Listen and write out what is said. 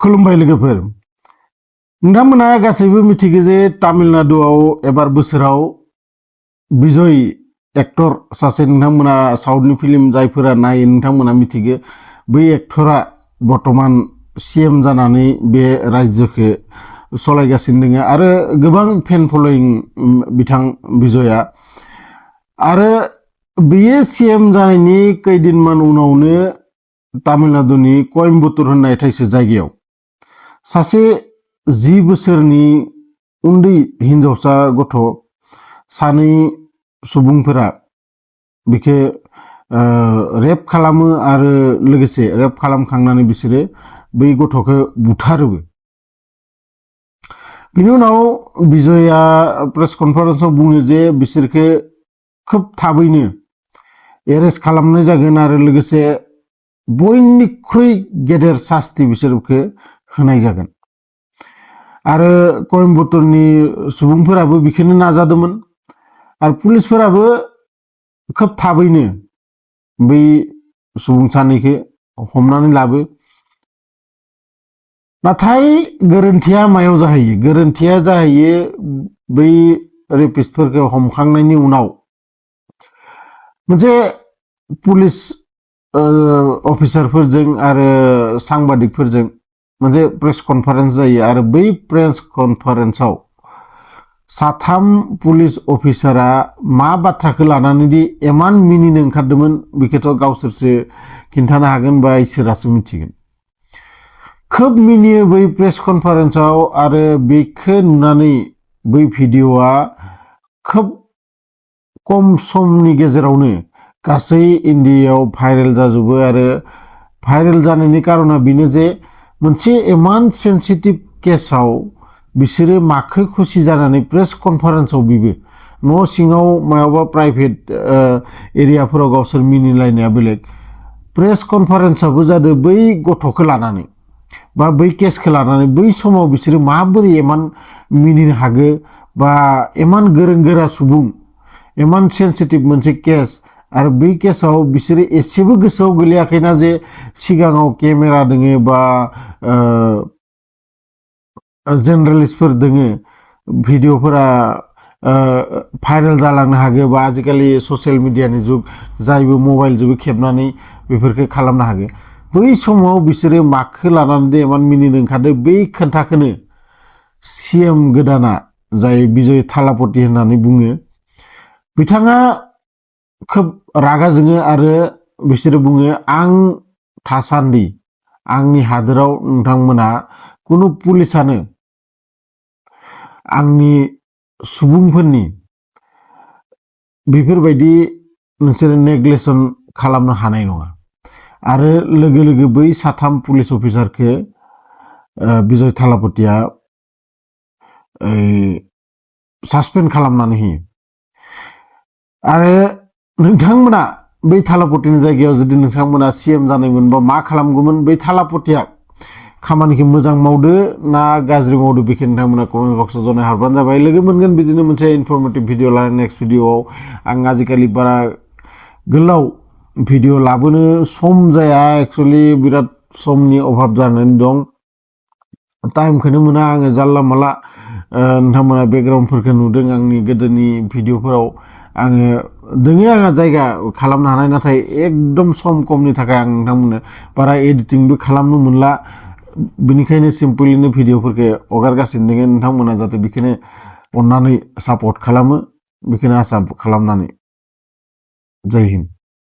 खुलुमबाय लोगोफोर नोंथांमोना गासैबो मिथिगौ जे तामिलनाडुआव एबार बोसोराव बिजय एक्टर सासे नोंथांमोना साउथनि फिल्म जायफोरा नायो नोंथांमोना मिथिगौ बै एक्टरा बर्तमान सीएम जानानै बे रायजोखौ सालायगासिनो दङ आरो गोबां फेन फलोइं बिथां बिजयआ आरो बेयो सीएम जानायनि कैदिनमान उनावनो तामिलनाडुनि कयम्बटुर होननाय थाइसे जायगायाव सासे 10 बोसोरनि उन्दै हिनजावसा गथ' सानै सुबुंफोरा बिखौ रेप खालामो आरो लोगोसे रेप खालामखांनानै बिसोरो बै गथ'खौ बुथारोबो। बिनि उनाव बिजयआ प्रेस कनफारेन्सआव बुङो जे बिसोरखौ खोब थाबैनो एरेस्ट खालामनाय जागोन आरो लोगोसे बयनिख्रुइ गेदेर शास्ति बिसोरखौ होनाय जागोन आरो कयम्बटुरनि सुबुंफोराबो बिखौनो नाजादोंमोन आरो पुलिसफोराबो खोब थाबैनो बै सुबुं सानैखौ हमनानै लाबो। नाथाय गोरोन्थिया मायाव जाहैयो? गोरोन्थिया जाहैयो बै रेपिस्टफोरखौ हमखांनायनि उनाव मोनसे पुलिस अफिसारफोरजों आरो सांबादिकफोरजों मोनसे प्रेस कनफारेन्स जायो आरो बै प्रेस कनफारेन्सआव साथाम पुलिस अफिसारा मा बाथ्राखौ लानानै दि एमान मिनिनो ओंखारदोंमोन बेखौथ' गावसोरसो खिन्थानो हागोन बा इसोरासो मिथिगोन। खोब मिनियो बै प्रेस कनफारेन्सआव आरो बेखौ नुनानै बै भिडिअआ खोब खम समनि गेजेरावनो गासै इन्डियायाव भाइरेल जाजोबो आरो भाइरेल जानायनि कारना बेनो जे मोनसे इमान सेन्सिटिभ केसाव बिसोरो माखो खुसि जानानै प्रेस कनफारेन्सआव बिबो न' सिङाव मायावबा प्राइभेट एरियाफोराव गावसोर मिनिलायनाया बेलेग प्रेस कनफारेन्सआबो जादों बै गथ'खौ लानानै बा बै केसखौ लानानै बै समाव बिसोरो माबोरै इमान मिनिनो हागो बा इमान गोरों गोरा सुबुं इमान सेन्सिटिभ मोनसे केस आरो बै केसाव बिसोरो एसेबो गोसोआव गोलैयाखैना जे सिगाङाव केमेरा दोङो बा जर्नालिस्टफोर दोङो भिडिअफोरा भाइरेल जालांनो हागो बा आजिखालि ससियेल मिडियानि जुग जायबो मबाइलजोंबो खेबनानै बेफोरखौ खालामनो हागो। बै समाव बिसोरो माखौ लानानै दे इमान मिनिनो ओंखारदों बै खोन्थाखौनो सीएम गोदाना जाय बिजय थालापति होननानै बुङो बिथाङा खोब रागा जोङो आरो बिसोरो बुङो आं थासान्दि आंनि हादोराव नोंथांमोना कुनु पुलिसानो आंनि सुबुंफोरनि बेफोरबायदि नोंसोर नेग्लेक्सन खालामनो हानाय नङा आरो लोगो लोगो बै साथाम पुलिस अफिसारखौ बिजय थालापतिया सासपेन्ड खालामनानै होयो आरो नोंथांमोना बै थालापतिनि जायगायाव जुदि नोंथांमोना सीएम जानायमोनबा मा खालामगौमोन? बै थालापतिया खामानिखौ मोजां मावदो ना गाज्रि मावदो बेखौ नोंथांमोना कमेन्ट बक्सआव जनाय हरबानो जाबाय। लोगो मोनगोन बिदिनो मोनसे इनफरमेटिभ भिडिअ लानानै नेक्स्ट भिडिअआव। आं आजिखालि बारा गोलाव भिडिअ लाबोनो सम जाया एक्चुअलि बिराद समनि अभाब जानानै दं टाइमखौनो मोना आङो जानला माला नोंथांमोना बेकग्राउन्डफोरखौ नुदों आंनि गोदोनि भिडिअफोराव आङो दोङो आंहा जायगा खालामनो हानाय नाथाय एकदम सम खमनि थाखाय आं नोंथांमोननो बारा एडिटिंबो खालामनो मोनला बिनिखायनो सिम्पलिनो भिडिअफोरखौ हगारगासिनो दङ नोंथांमोना जाहाथे बेखौनो अननानै सापर्ट खालामो बेखौनो आसा खालामनानै जय हिन्द।